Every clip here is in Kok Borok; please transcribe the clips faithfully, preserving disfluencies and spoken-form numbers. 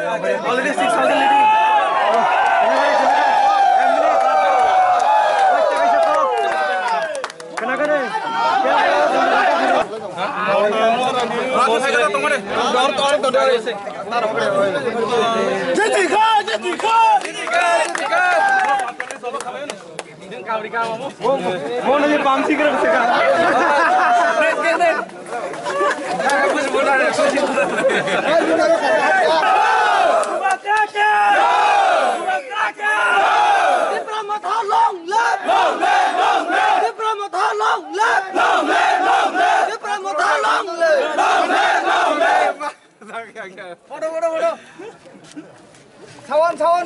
Already six thousand leading. Mo na ye pamsi kre se ka. Tipra Motha long live! Long live, long live! Tipra Motha long live! Long live, long live! Tipra Motha long live! Long live, long live! Photo, photo, photo. Sawan, sawan.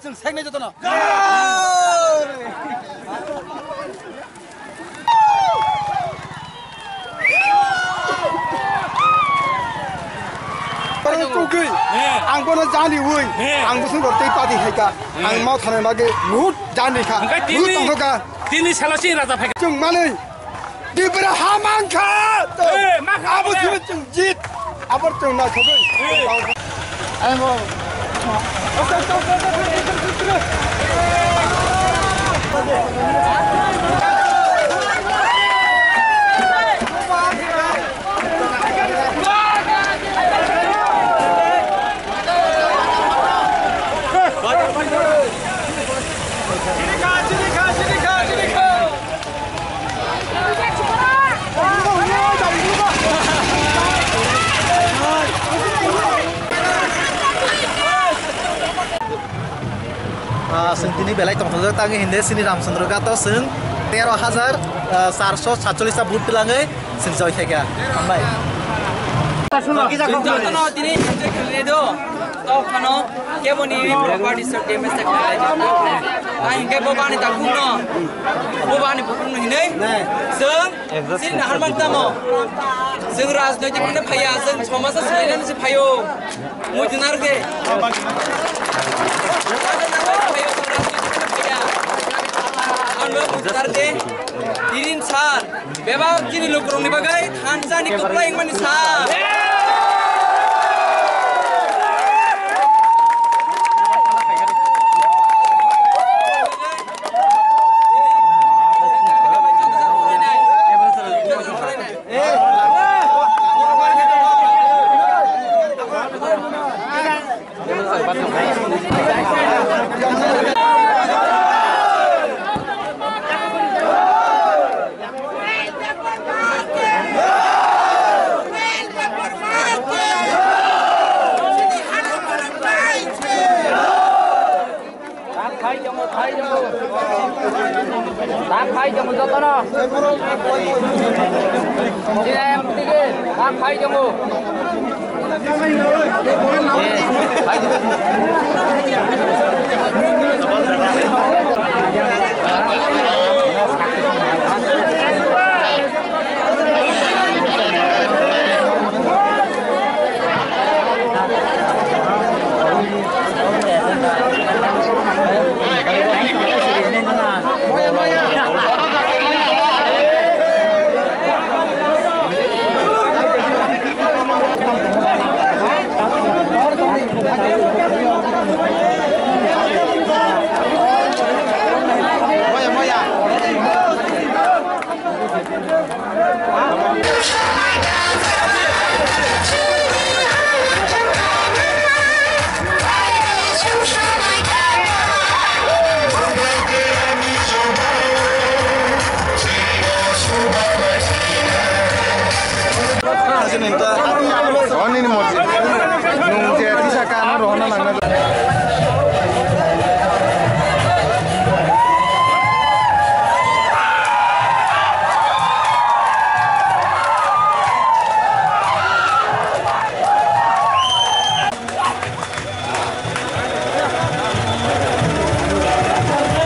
Chwng seknai jotono. Tugwi, ang bono jani ui, ang bwswk rok tei padi hai kha. Ang mau thanai bagwi muhut jani kha. Muhut tongkha. Tini salo si raja phai. Chwng manwi. Tipra ha mankha. Eh, mankha. Abo simi chwng jit. Abo chwng na khogwi. Eh. Ang bo. Ah, chwng tini belai tongthokjak tangwi hinde chini Ramchandra Ghat o chwng tero hajar, ah, charso satchollis ta vote twlangwi chwng joy khaikha. Hambai. Chwng jotono tini enjoy khainai do. Tok phano keboni property so damage ta khlaijak. Ai hingke bo bani takung no. Bo bani bukung no hinui. Chwng sin harman tamo. Chwng rajnoitik hwnwi phaiya, chwng somaj swlainani se phaio. Muitu narwkdi. Ano muitu narwkdi. Tinin sal. Bebak chini lukurokni bagwi thansa ni kwplai wngmani sal. Tak khai tongo, khai tongo. Tak khai tongo jotono. Chini M P ke tak khai tongo. Ani ni morsi. Nung je tisa ka ano rohona langna.